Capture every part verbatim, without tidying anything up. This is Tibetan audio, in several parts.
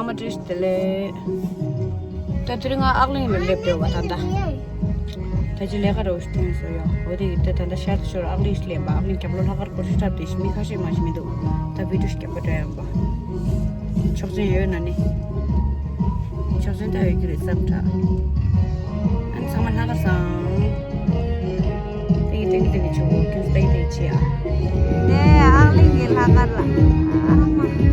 མ་བྲིས་དེ་ལས། ད་དེ་རིང་ང་ཨག་གླིང་ལ་སླེབས་འདོད་པ་ད་ལྟ། ད་ཅི་ལས་ཀ་རོ་ཞིག་ཐོན་སོ་ཡོ། འོ་དེ་གི་ད་ད་ལྟ་ཤར་དུ་ཤོར་ཨག་གླིང་ཞིག་སླེབས་པ། ཨག་གླིང་རྒྱབ་ལོ་ལྷག་དཀར་སྒོར་ཤུ་ཁྲབ་དེ་ཞིག་མི་ཁ་ཤས་མ་ཞིག་མི་འདུག་ད་བི་ཌིའོ་ཞིག་རྒྱབ་པ་འདྲ་ཡང་པ། ཆོག་མཆན་ཡོད་ན་ནི། ཆོག་མཆན་ད་ཡོད་ཀྱི་རེད་བསམ་ད། ཨ་ནི་ཚང་མ་ལྷག་དཀར་བཟང་། ཏེང་ཏེང་ཏེང་ཆུ་བོ་ཀུན་ཏེང་ཏེང་ཆེ་ཨ། ནས་ཨག་གླིང་གི་ལྷག་དཀར་ལ། ཨ་མ།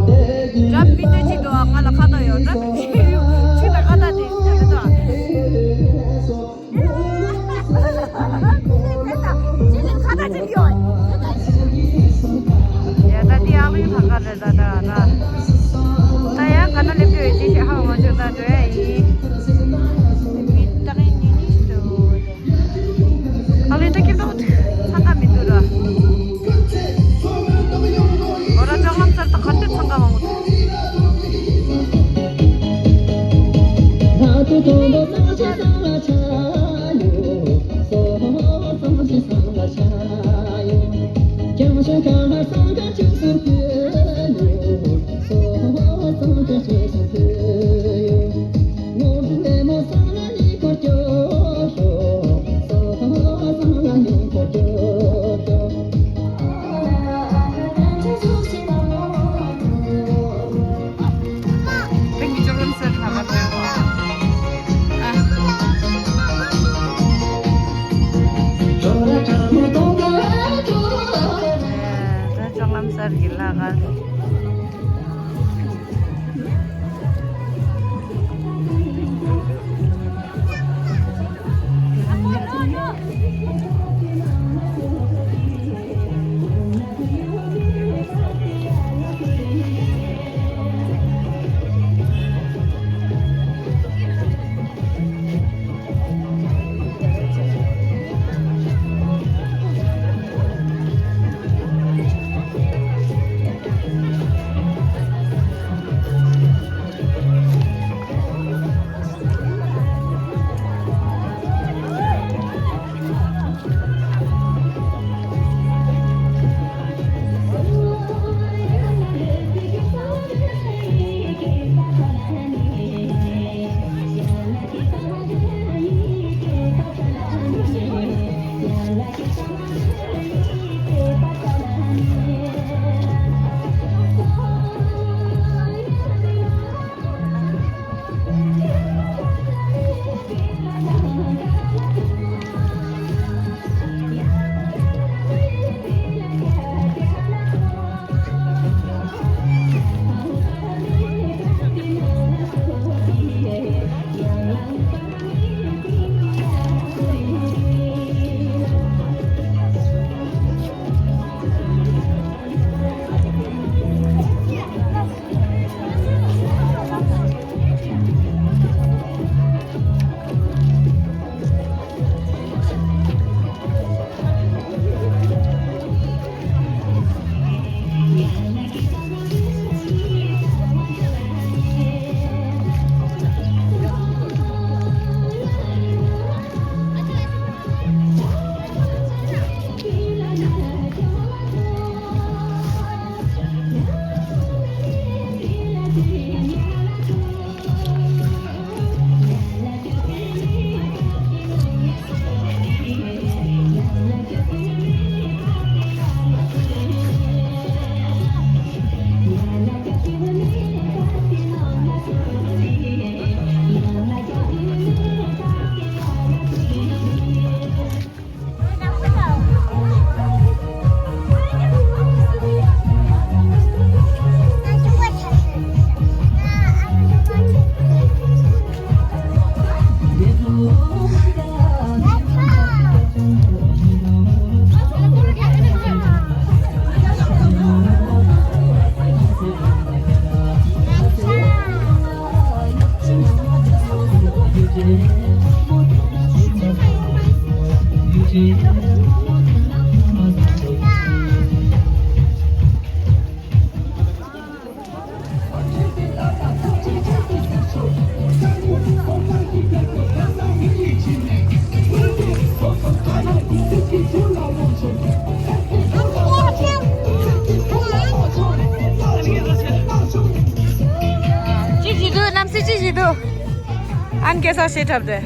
འདྲ་མི་འདྲ་ཅིག་འདུག་ང་ལ་ཁ་བཏགས་ཡོད་འདྲ་མི་འདྲ་ཡོད་ཆུ་ལ་ཁ་བཏགས་དེ་འདྲ་མི་འདུག་ཡ་ད་འདི་ཨ་ལུའི་བྷ་ག་རེད་ད་ད་ད། ད་ཡ་ག་ན་སླེབས་ཡོད་ཅི་ཞེས་ཧ་མ་ཆོད་ད་འགྲོ་ཡ་ཡིན། མི་ཏག་ཡིན་ནི་ནི་ཞིག་འདུག་ཨ་ལུའི་ད་སྐྱིད་འདུག་འཚང་ཁ་མི་འདུག་ར། འོ་ར་ལྕགས་ལམ་སར་ད་ག་དུས་འཚང་ཁ་མང་པོ་འདུག་ལྕགས་ལམ་སར་གྱི་ལྷ་ཁང་། ཅི་ཞིག་འདུག་གནམ་སའི་ཅི་ཞིག་འདུག་ཨན་ཀེ་ས་ཤེས་ཁྲབ་དེ།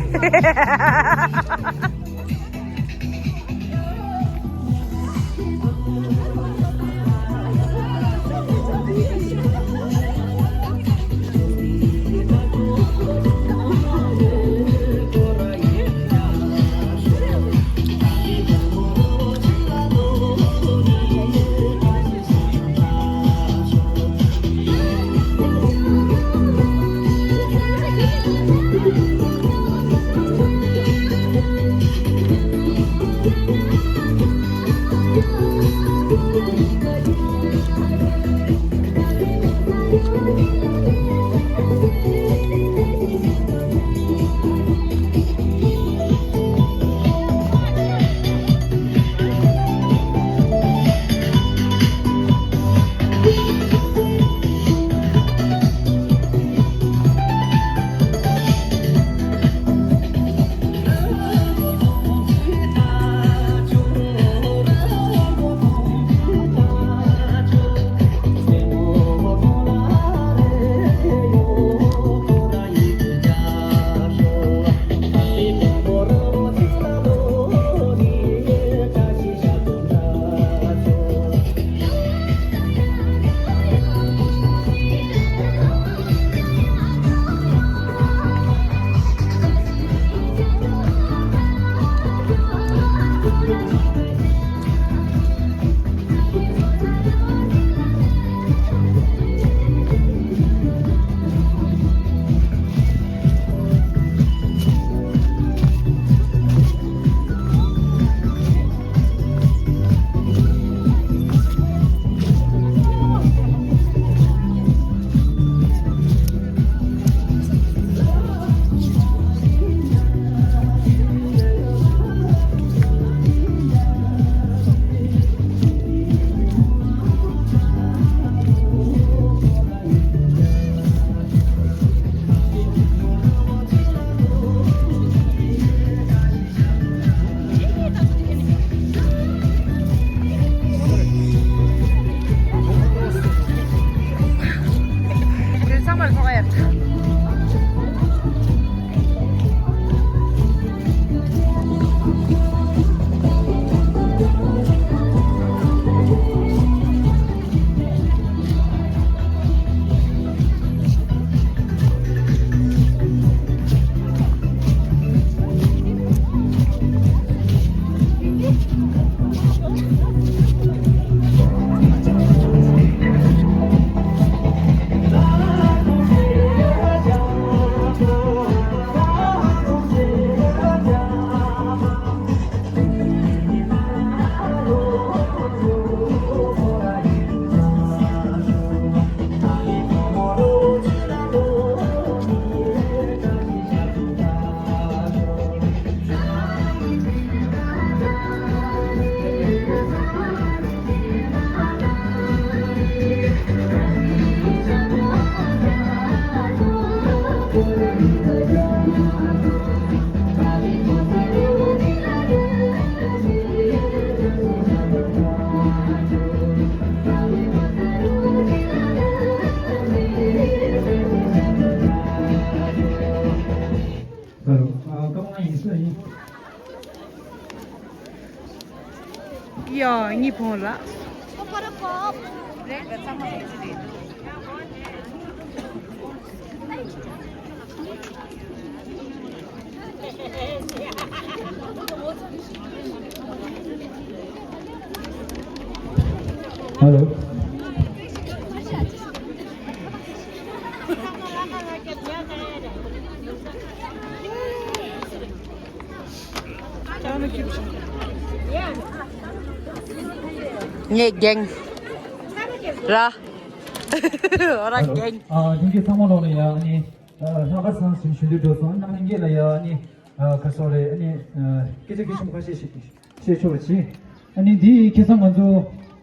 ཧ་ལོ། ཨ། སྐར་མ་ལྔ་ཡིན་ས་ཡིན། ཡ། གཉིས་ཕོང་ལ། ཧ་ལོ། ངས་འགེངས། ར། ར་འགེངས། ཨ། ལྷན་རྒྱས་ཚང་མ་ལོག་ལ་ཡ། ཨ་ནི། ཨ། ལྷག་དཀར་ཚང་ཞིག་ཞུ་འདོད་འགྲོ་སོང་། ནང་ལྷན་རྒྱས་ལ་ཡ། ཨ་ནི། ཨ། ག་སོ་རེད། ཨ་ནི། ཨ། སྐད་ཆ་སྐད་ཆུང་ཁ་ཤས་ཤིག་བཤད་ཆོག་པ་བྱེད། ཨ་ནི་འདི་ཁ་སང་ང་ཚོ།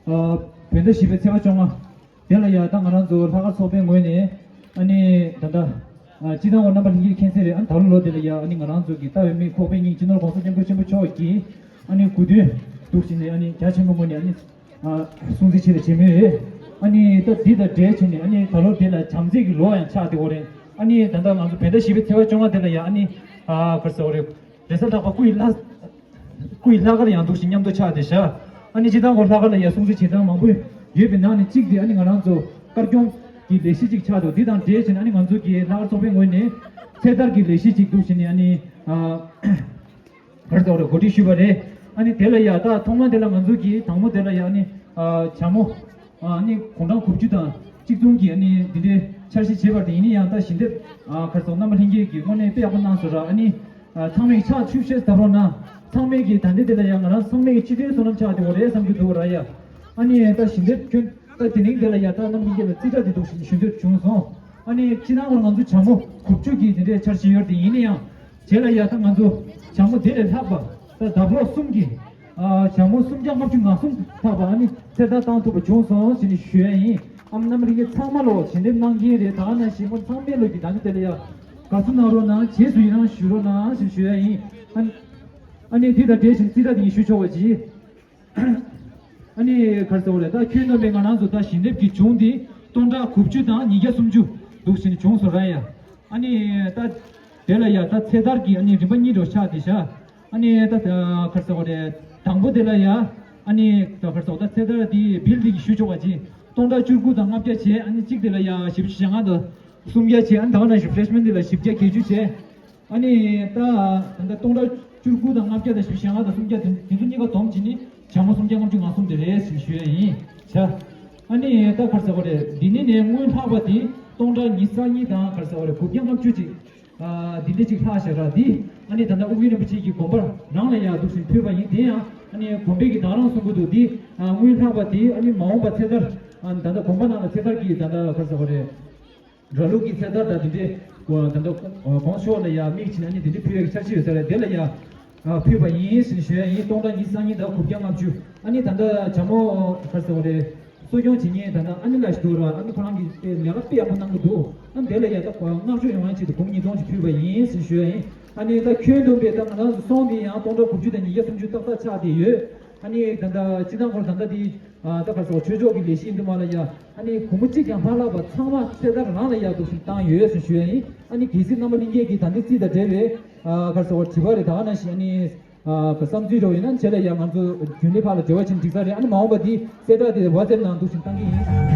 ཨ། བོད་ཟླ་བཞི་པའི་ཚེས་པ་བཅོ་ལྔ། དེ་ལ་ཡ་ད་ང་རང་ཚོ་ལྷག་དཀར་ཚོགས་པའི་ངོས་ནས། ཨ་ནི་ད་ལྟ། ཨ། སྤྱི་བཏང་བ་རྣམ་པ་ལྷན་རྒྱས་མཁྱེན་གསལ་རེད། ཨ། ད་ལོ་ལོ་དེ་ལ་ཡ། ཨ་ནི་ང་རང་ཚོ་གི་ལྟ་བའི་མིག་ཁོག་པའི་སྙིང་། སྤྱི་ནོར་༸གོང་ས་༸སྐྱབས་མགོན་ཆེན་པོ་མཆོག་གིས། ཨ་ནི་གོ་སྟོན་འདུག་བྱས་ནས། ཨ་ནི་རྒྱ་ཆེན་པོའི་ངོས་ནས། ཨ་ནི། ཨ། སྲུང་བརྩི་ཆེད་དུ་བྱེད་མུས་རེད། ཨ་ནི་ད་འདི་དང་འབྲེལ་བྱས་ནས། ཨ་ནི་ད་ལོ་འདི་ལ་བྱམས་བརྩེ་གི་ལོ་ཡང་ཆགས་བསྡད་ཡོད་རེད། ཨ་ནི་ད་ལྟ་ང་ཚོ་བོད་ཟླ་བཞི་པའི་ཚེས་པ་བཅོ་ལྔ་དེ་ལ་ཡ་ཨ་ནི་ཨ་ག་རེ་ཟེར་དགོས་རེད། རེས་གཟའ་ལྷག་པ་སྐུ་ཡི་ལྷ། སྐུ་ཡི་ལྷག་དཀར་ཡང་འདུག་ཞིག་མཉམ་དུ་ཆགས་ཏེ་བཞག་ཨ་ནི་སྤྱི་བཏང་གོ་ལྷག་དཀར་ལ་ཡ་སྲུང་བརྩི་བྱེད་སྟངས་མང་པོ་ཡོད་པའི་ནང་ནས་གཅིག་དེ་ཨ་ནི་ང་རང་ཚོ་དཀར་སྐྱོང་གི་ལས་གཞི་གཅིག་ཆགས་འདུག་འདི་དང་འབྲེལ་བྱས་ནས་ཨ་ནི་ང་ཚོ་གི་ལྷག་དཀར་ཚོགས་པའི་ངོས་ནས་ཚེ་ཐར་གྱི་ལས་གཞི་གཅིག་འདུག་ཞེས་ནས་ཨ་ནི་ཨ་ག་རེ་ཟེར་དགོས་རེད། གོ་སྒྲིག་ཞུས་པ་རེད། ཨ་ནི་དེ་ལ་ཡ་ད་ཐོག་མ་དེ་ལ་ང་ཚོ་གི་དང་པོ་དེ་ལ་ཡ་ཨ་ནི་ཨ་བྱ་མོ་ཨ་ནི་དགུང་གྲངས་དགུ་བཅུ་དང་གཅིག་མཚུངས་ཀྱི་ཨ་ནི་འདི་འདྲའི་འཆར་གཞི་བྱས་པ་དེ་ཡིན་ན་ཡང་ད་ཞལ་འདེབས་ཨ་ག་རེ་ཟེར་རྣམ་པ་ལྷན་རྒྱས་ཀྱིས་དངོས་གནས་དཔེ་ཡག་པོ་གནང་སོང་ར། ཨ་ནི་ཨ་ཚང་མས་ཕྱག་མཆོད་བཤད་ད་རོགས་གནང་། ཚང་མས་ཀྱིས་ད་འདི་དེ་ལ་ཡ་ང་རང་ཚང་མས་ཀྱིས་སྤྱི་མཐུན་བསོད་ནམས་ཆགས་བསྡད་པ་རེད་བསམ་གྱི་འདུག་ར་ཡ། ཨ་ནི་ད་ཞལ་འདེབས་ཁྱོན་ད་དེ་རིང་དེ་ལ་ཡ་ད་རྣམ་པ་ལྷན་རྒྱས་ལ་རྩིས་ཁྲ་དེ་འདུག་ཞུ་རྒྱུ་བྱུང་སོང་། ཨ་ནི་ཕྱི་ནང་བར་ང་ཚོ་བྱ་མོ་དགུ་བཅུ་གི་དེ་འདྲའི་འཆར་གཞི་ཡོད་དེ་ཡིན་ན་ཡང་། རྗེས་ལ་ཡ་ད་ང་ཚོ་བྱ་མོ་དེ་ལས་ལྷག་པ་ད་ལྡབ་གློག་གསུམ་གྱི་ཨ་བྱ་མོ་སུམ་བརྒྱ་ལྔ་བཅུ་ང་གསུམ་ལྷག་པ་ཨ་ནི་ཚེ་ཐར་བཏང་ཐུབ་པ་བྱུང་སོང་ཞེས་ནས་ཞུ་ཡ་ཡིན། ཨ་མ་རྣམ་པ་ལྷན་རྒྱས་ཚང་མ་ལོ་ཞལ་འདེབས་གནང་མཁན་རེད། ད་ག་ནང་བཞིན་ཁོང་ཚང་མས་ལོ་གི་ད་ནི་དེ་ལ་ཡ་དགའ་བསུ་གནང་རོགས་གནང་། རྗེས་སུ་ཡི་རང་ཞུ་རོགས་གནང་ཞེས་ཞུ་ཡ་ཡིན། ཨ་ཨ་ནི་དེ་དང་འབྲེལ་ཞིང་རྩིས་ཁྲ་དེ་ངས་ཞུ་ཆོག་པ་གྱིས། ཨ་ནི་ག་རེ་ཟེར་དགོས་རེད། ད་ཁྱོན་བསྡོམས་པའི་ང་རང་ཚོ་ད་ཞལ་འདེབས་ཀྱི་བྱུང་འདི་སྟོང་ཕྲག་དགུ་བཅུ་དང་ཉིས་བརྒྱ་སུམ་ཅུ་འདུག་ཟིན་བྱུང་སོང་ར་ཡ། ཨ་ནི་ད་དེ་ལ་ཡ་ད་ཚེ་ཐར་གྱི་ཨ་ནི་རིམ་པ་གཉིས་འགྲོ་ཆགས་དེ་བཞག་ཨ་ནི་ད་ག་རེ་ཟེར་དགོས་རེད། དང་པོ་དེ་ལ་ཡ་ཨ་ནི་ད་ག་རེ་ཟེར་དགོས། ད་ཚེ་ཐར་དེ་བིལ་དེ་གི་ཞུ་ཆོག་པ་ཅིག་སྟོང་ཕྲག་བཅུ་དགུ་དང་ལྔ་བརྒྱ་བྱས། ཨ་ནི་གཅིག་དེ་ལ་ཡ་བཞི་བཅུ་ཞེ་ལྔ་དང་སུམ་བརྒྱ་བྱས། ཨ་ནི་ད་ག་ནང་བཞིན་ཕི་རེཤ་མན་དེ་ལ་བཞི་བརྒྱ་བརྒྱད་ཅུ་བྱས། ཨ་ནི་ད་ད་ལྟ་སྟོང་ཕྲག་བཅུ་དགུ་དང་ལྔ་བརྒྱ་དང་བཞི་བཅུ་ཞེ་ལྔ་དང་སུམ་བརྒྱ་དེ་དེ་ཚོ་གཉིས་ཀ་བསྡོམས་བྱས་ནི་བྱ་མོ་སུམ་བརྒྱ་ལྔ་བཅུ་ང་གསུམ་དེ་རེད་ཞེས་ཞུ་ཡ་ཡིན། བྱ། ཨ་ནི་ད་ག་རེ་ཟེར་དགོས་རེད། འདི་ནས་ནས་སྔོན་ལྷག་པ་དེ་སྟོང་ཕྲག་ཉི་ཤུ་རྩ་གཉིས་དང་ག་རེ་ཟེར་དགོས་རེད། དགུ་བརྒྱ་ལྔ་བཅུ་ཅིག་ཨ་འདི་འདྲ་ཅིག་ལྷག་བཞག་ར། འདི་ཨ་ནི་ད་ལྟ་ཨོ་རྒྱན་རིན་པོ་ཆེ་གི་དགོན་པ་རང་ལ་ཡ་འདུག་སེ་ཕུལ་བ་ཡིན། དེ་ཡང་ཨ་ནི་དགོན་པའི་གི་ད་རང་གསུང་གི་འདུག་འདི་ཨ་སྔོན་ལྷག་པ་དེ་ཨ་ནི་མ་འོངས་པ་ཚེ་ཐར་ཨ་ད་ལྟ་དགོན་པ་ནང་ལ་ཚེ་ཐར་གི་ད་ལྟ་ག་རེ་ཟེར་དགོས་རེད། ར་ལུག་གི་ཚེ་ཐར་དང་དེ་འདྲའི་གོ་ད་ལྟ་གོང་ཞོགས་ལ་ཡ་དམིགས་བྱས་ནས་ཨ་ནི་དེ་འདྲའི་ཕུལ་བའི་འཆར་གཞི་ཡོད་ས་རེད། དེ་ལ་ཡ་ཕུལ་བ་ཡིན་ཟེར་ནས་ཞུ་ཡ་ཡིན། སྟོང་ཕྲག་ཉི་ཤུ་རྩ་གཉིས་དང་དགུ་བརྒྱ་ལྔ་བཅུ། ཨ་ནི་ད་ལྟ་བྱ་མོ་ག་རེ་ཟེར་དགོས་རེད། གསོ་སྐྱོང་བྱེད་མཁན་ད་ལྟ་ཨ་ནི་ལགས་ཤིག་འདུག་ར། ཨ་ནི་ཁོ་རང་གིས་ལས་ཀ་དཔེ་ཡག་པོ་གནང་གི་འདུག་ཨ་ནི་དེ་ལ་ཡ་ད་བསྔགས་བརྗོད་ཡོང་བའི་ཆེད་དུ་སྒོར་མོ་ཉིས་སྟོང་ཞིག་ཕུལ་བ་ཡིན་ཟེར་ནས་ཞུ་ཡ་ཡིན། ཨ་ནི་ད་ཁྱོན་བསྡོམས་པའི་ད་ང་རང་ཚོ་སོང་དེ་ཡང་སྟོང་ཕྲག་དགུ་བཅུ་དང་ཉིས་བརྒྱ་སུམ་ཅུ་ཏག་ཏག་ཆགས་བསྡད་ཡོད། ཨ་ནི་ད་ལྟ་སྤྱི་བཏང་སྐོར་ད་ལྟ་དེ་ཨ་ད་ག་རེ་ཟེར་ཆོས་ཕྱོགས་ཀྱི་ལས་གཞི་ཡིན་དུས་མ་ལ་ཡ། ཨ་ནི་སྒོར་མོ་གཅིག་ཀྱང་མ་བརླག་པ་ཚང་མ་ཚེ་ཐར་རང་ལ་ཡ་འདུག་སེ་བཏང་ཡོད་ཟེར་ཞུ་ཡ་ཡིན། ཨ་ནི་གལ་སྲིད་རྣམ་པ་ལྷན་རྒྱས་ཀྱིས་ད་ལྟའི་རྩིས་དང་འབྲེལ་བའི་ཨ་ག་རེ་ཟེར་དྲི་བ་རེ་ད་ག་ནང་བཞིན་ཨ་ནི་ཨ་བསམ་ཚུལ་རེ་ཡོད་ན་བྱས་ལ་ཡ་ང་ཚོ་རྒྱུན་ལས་ཁག་ལ་འབྲེལ་བ་བྱས་ནས་འགྲིག་ས་རེད། ཨ་ནི་མ་འོངས་པ་འདི་གསལ་བསྒྲགས་དེ་ཝ་ཊི་སེབ་ནང་འདུག་སེ་བཏང་གི་ཡིན།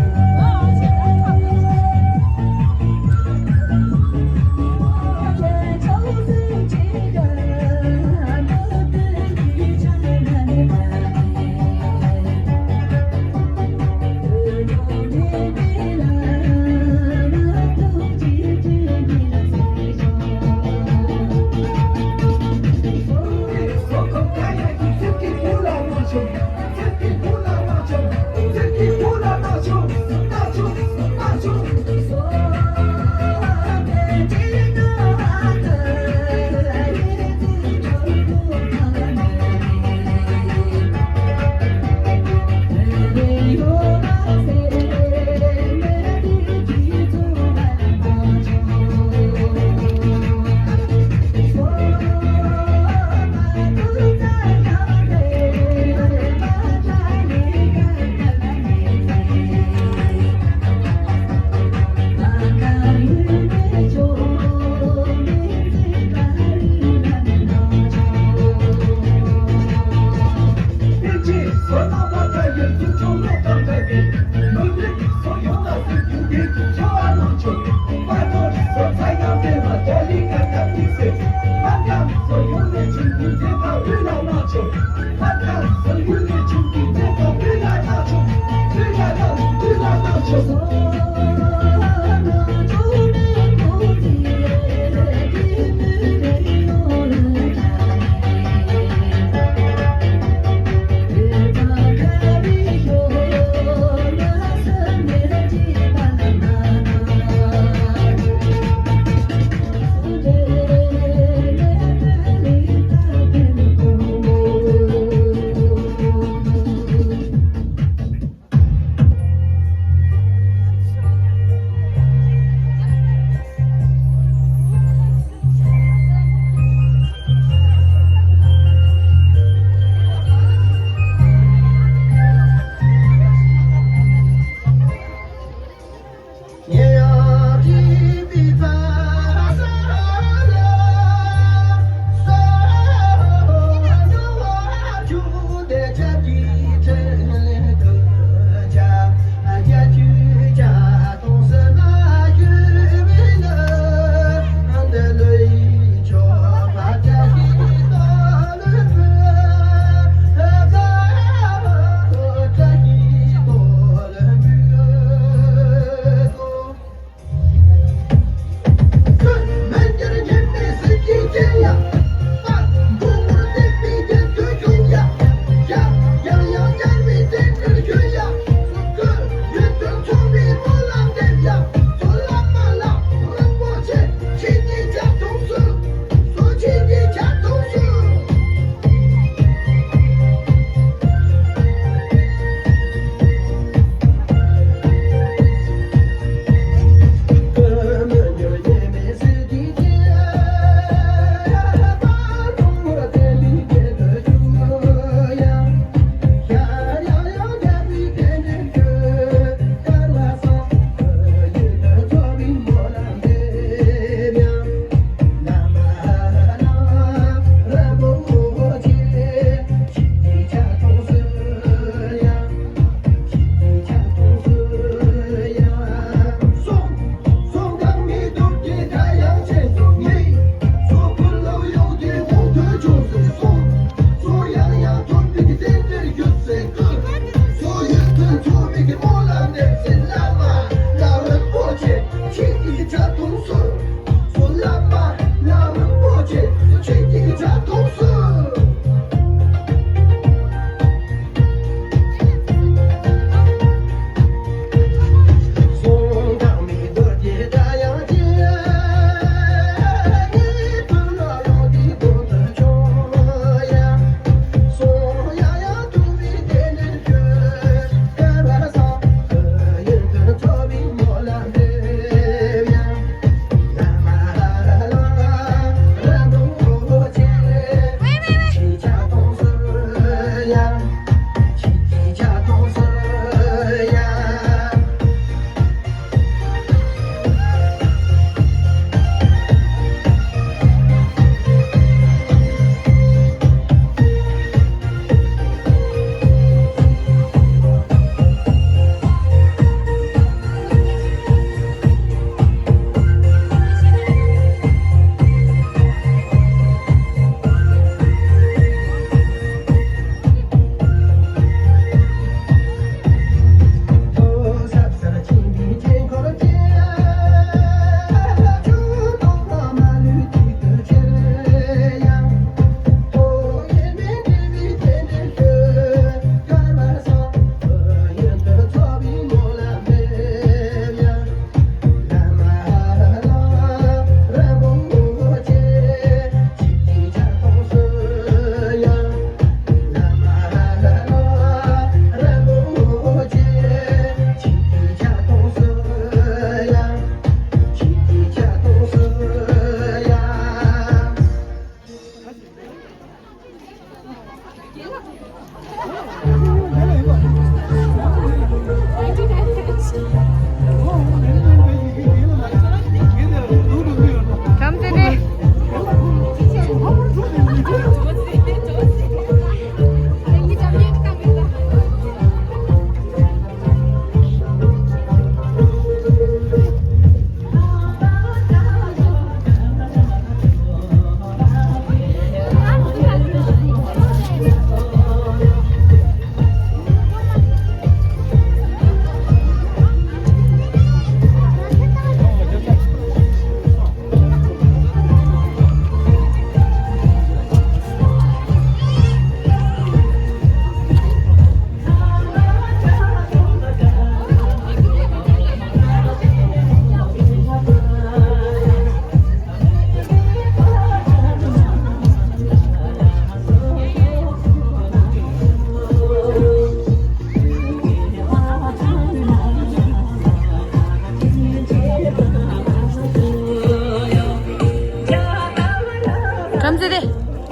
བྲམ་ཟེ་རེད།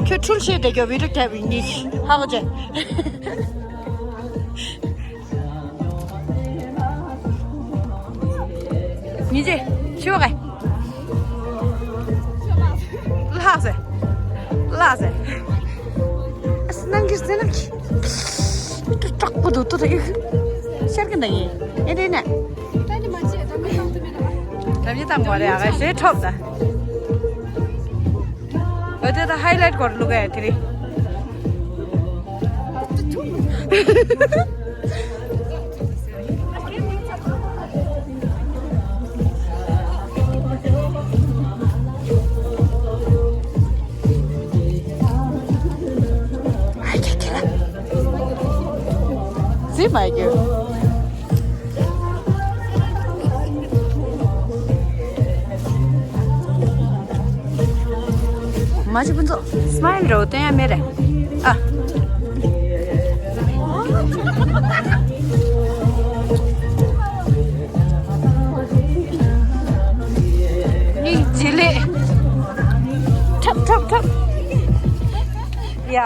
ཁྱོད་འཁྲུལ་ཤེས་དེ་ཁྱོད་བི་ཌིའོ་རྒྱབ་པའི་ཉིད་ཧ་གོ་ཅེ། ཉི་ཅེ་ཆུ་བ་ག་ལྷག་ཟེ། ལྷག་ཟེ། ཨ་སྣང་གི་སྣང་གི། ཏུ་དྲག་པོ་འདུག་ཏུ་ཏུ་ཨི། ཤར་གི་འདི་ཡིན། ཨེ་འདི་ནས། ད་ནི་མ་ཅེ་ད་མི་ཏང་ཏུ་མེད་ད། ད་མི་ཏང་གོ་རེ་ཨ་ག་ཞེ་ཁྲོབ་ད། འོ་དེ་ད་ཧའི་ལའིཊ་སྐོར་བླུག་ག་དེ་རིང་། ཟི་མ་གྱུར། མ་གཞི་ཕུན་ཚོགས་སྨ་ཡལ་རོ་སྟོན་ཡ་མེད་རེད། ཨ། སྙིང་རྗེ་ལེ། ཁྲབ་ཁྲབ་ཁྲབ། ཡ།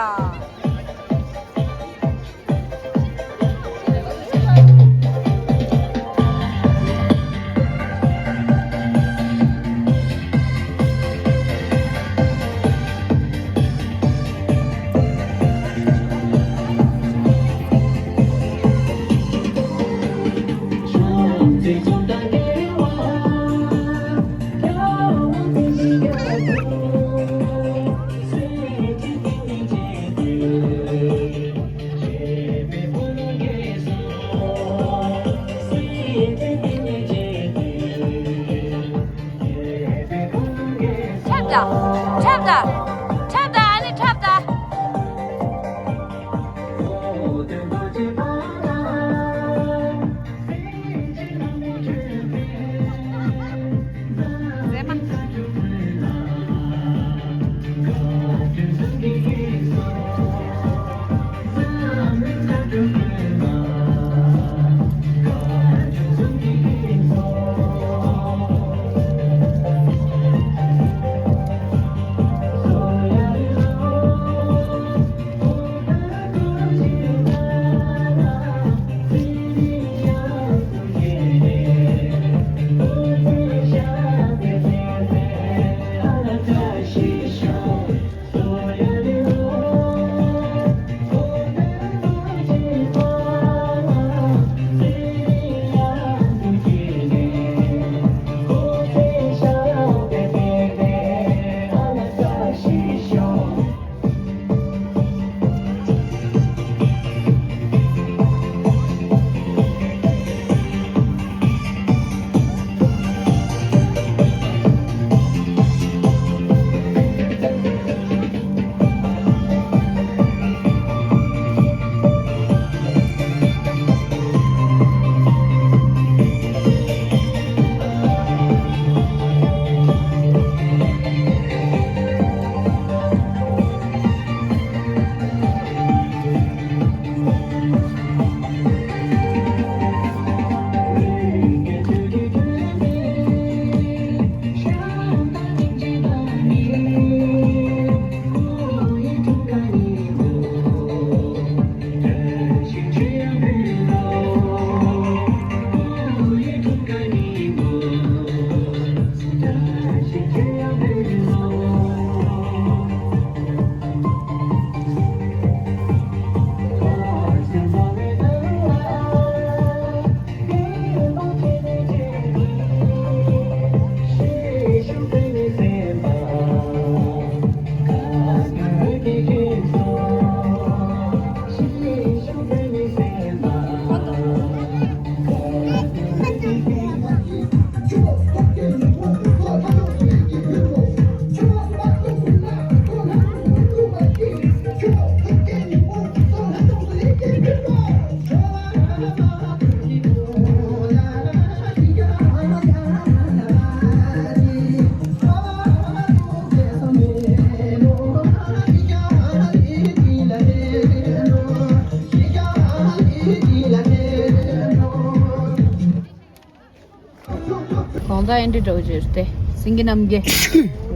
ད་ཨེ་འདྲ་འདྲ་བོ་ཅིག་རེད་དེ། སེང་གེ་རྣམ་རྒྱལ།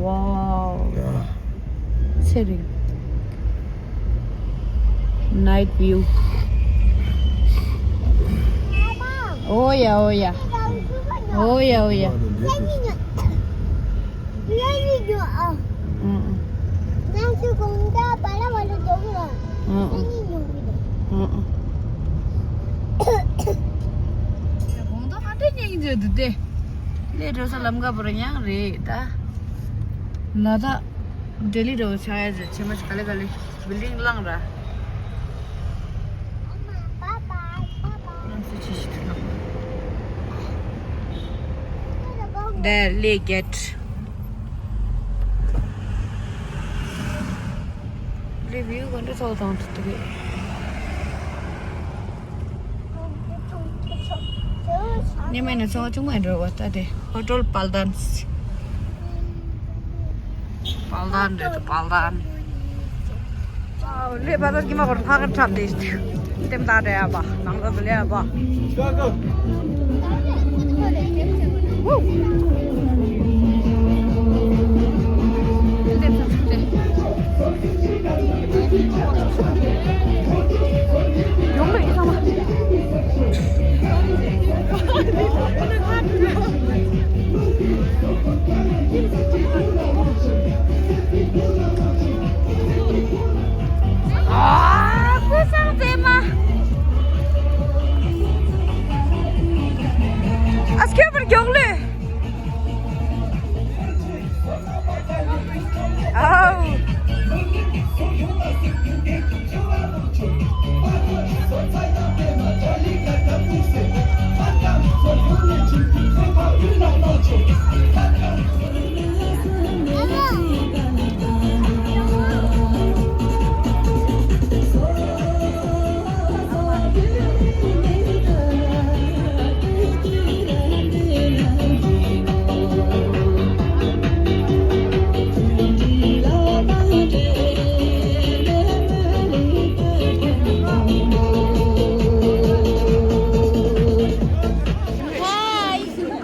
ཝའོ། ཚེ་རིང་། Night view། ཨོ་ཡ་ཨོ་ཡ། ཨོ་ཡ་ཨོ་ཡ། ཨང་ཨང་། ཨང་ཨང་། དགོང་དག་ཧ་ཏེ་ཉིན་འདི་དེ། ལས་འགྲོ་ས་ལམ་ཁ་བོར་ཡང་རེད་ད། ལ་དྭགས་ལྡི་ལི་འགྲོ་ཆགས་ཡ་ཟེར་ཆེ་མ་ག་ལེ་ག་ལེ་བིལ་ཌིང་བླངས་ར། བླངས་ཚེ་ཆེ་ཞིག་ཐུག་ན། ལྡི་ལི་གེ་ཊི། ལི་བིའུ་ག་འདྲ་ཚོགས་དང་ཐུག་ཐུག་གི། ཉི་མ་ནས་ཚོགས་ཆུང་མ་འགྲོ་བ་ལྟ་དེ། ཧོ་ཊེལ་པལ་ཌན། པལ་ཌན་རེད་དོ། པལ་ཌན། ཨའོ། ལས་པ་ད་ཀྱི་མ་གོར་ཕ་གར་འཁྲབ་དེ་ཤི་ཐུ། ལྟེམ་ད་རེ་ཡ་པ། ནང་ད་དུ་ལེ་ཡ་པ། ལྟེམ་ད་ཚུགས་ཏེ། ཡོང་ལེ་ཡིན་ཚང་མ། ཨ། ཀུ་སང་ཙེ་མ། ཨ་སྐྱོ་པར་མགྱོགས་ལེ། ཨའོ།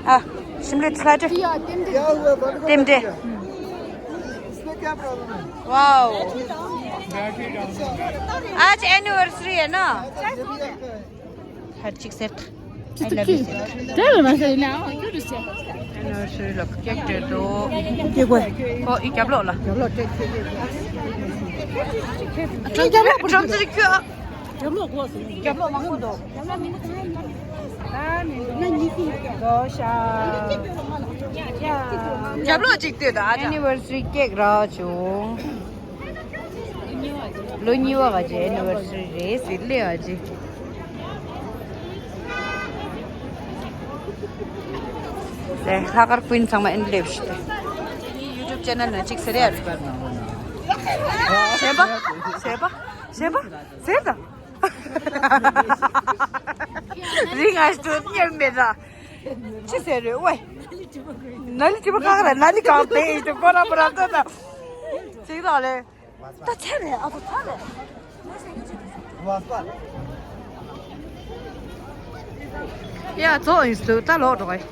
ཨ། ཤིམ་ལ་ཚལ་ཏེ། ལྟེམ་ཏེ། ཝའོ། आज एनिवर्सरी है ना? हर चीज set. I love you set། དེ་ལ་མ་ཟེར་ན་ཨ་ཁྱོད་རེད་ཟེར། एनिवर्सरी ལ་ཀེག་སྤྲད་འདུག་ཀེག་ཀོ། ཨོ་ཨི་རྒྱབ་ལོགས་ལ། རྒྱབ་ལོགས་སྤྲད་ཀེག་ཀེག་རྒྱབ་ལོགས་པུ་ཁྲམ་ཙི་རི་ཁྱོད། རྒྱབ་ལོགས་གོ་སོང་། རྒྱབ་ལོགས་མང་པོ་འདུག་རྒྱབ་ལོགས་གཅིག་ལྟོས་དང་ཨ་ཅག Anniversary cake རག་བྱུང་། ལོ་གཉིས་པ་ག་ཅེ་anniversary རེད་ཟེར་ལེ་ཨ་ཅེ། ལྷག་དཀར་ཀུན་ཚང་མ་ཨེན་སླེབས་ཤིག་ད། ངའི་YouTube channel ནང་གཅིག་ཟེར་ཡ་རེད། ཞེན་པ། ཞེན་པ། ཞེན་པ། ཟེར་ད། རིང་ང་ཞིག་ཏུ་ཉེར་མེད་ར། ཅི་ཟེར་རེད་ཝེ། ན་ལི་ཅི་པ་ཁ་ཁ་ར་ན་ལི་གང་པེ་ཡིན་ཏུ་པོ་ར་པོ་ར་ཏོ་ད། ཅིག་ལ་ལེ། ད་ཚེ་རེད་ཨ་ད་ཚ་རེད། ཡ་ཚོ་ཡིན་སུ་ད་ལོག་འགྲོ་གི།